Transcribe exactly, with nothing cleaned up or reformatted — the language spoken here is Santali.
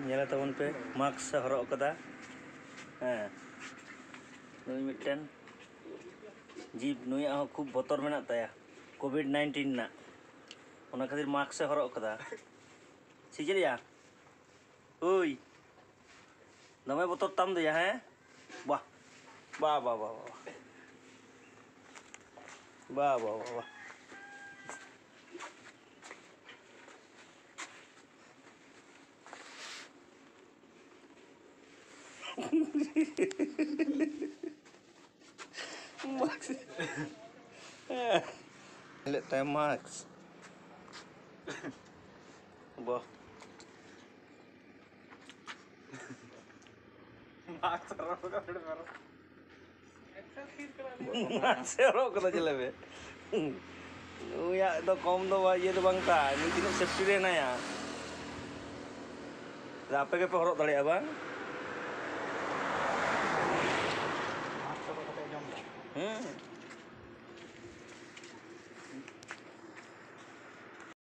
ᱧᱮᱞᱮ ᱛᱟᱵᱚᱱ ᱯᱮ, ᱢᱟᱥᱠ ᱮ ᱦᱚᱨᱚᱜ ᱠᱟᱫᱟ᱾ ᱦᱮᱸ, ᱱᱩᱭ ᱢᱤᱫᱴᱮᱱ ᱡᱤᱵᱽ, ᱱᱩᱭᱟᱜ ᱦᱚᱸ ᱠᱷᱩᱵ ᱵᱚᱛᱚᱨ ᱢᱮᱱᱟᱜ ᱛᱟᱭᱟ ᱠᱳᱵᱷᱤᱰ ᱱᱟᱭᱤᱱᱴᱤᱱ ᱨᱮᱱᱟᱜ, ᱚᱱᱟ ᱠᱷᱟᱹᱛᱤᱨ ᱢᱟᱥᱠ ᱮ ᱦᱚᱨᱚᱜ ᱠᱟᱫᱟ᱾ ᱥᱮ ᱪᱮᱫ ᱭᱟ? ᱳᱭ, ᱫᱚᱢᱮ ᱵᱚᱛᱚᱨ ᱛᱟᱢ ᱫᱚᱭᱟ, ᱦᱮᱸ? ᱵᱟᱦ, ᱵᱟᱦ, ᱵᱟᱦ, ᱵᱟᱦ, ᱵᱟᱦ᱾ ᱵᱟᱦ, ᱵᱟᱦ, ᱵᱟᱦ, ᱵᱟᱦ᱾ ᱢᱟᱥᱠ᱾ ᱦᱤᱞᱟᱹᱜ ᱛᱟᱭᱚᱢ ᱢᱟᱥᱠ᱾ ᱵᱚ᱾ ᱢᱟᱥᱠ ᱦᱚᱨᱚᱜ ᱠᱟᱛᱮ ᱢᱮᱨᱚᱢ᱾ ᱢᱟᱥᱠ ᱦᱚᱨᱚᱜ ᱠᱟᱫᱟ, ᱧᱮᱞᱮ ᱢᱮ᱾ ᱩᱱᱤᱭᱟᱜ ᱫᱚ ᱠᱚᱢ ᱫᱚ ᱵᱟ-, ᱤᱭᱟᱹ ᱫᱚ ᱵᱟᱝ ᱛᱟᱭ, ᱱᱩᱭ ᱛᱤᱱᱟᱹᱜ ᱥᱮᱯᱴᱤ ᱨᱮ ᱦᱮᱱᱟᱭᱟ᱾ ᱟᱯᱮ ᱜᱮᱯᱮ ᱦᱚᱨᱚᱜ ᱫᱟᱲᱮᱭᱟᱜᱼᱟ, ᱵᱟᱝ? ᱢᱟᱥᱠ ᱦᱚᱨᱚᱜ ᱠᱟᱛᱮ ᱡᱚᱢ ᱫᱟ᱾ ᱦᱮᱸ᱾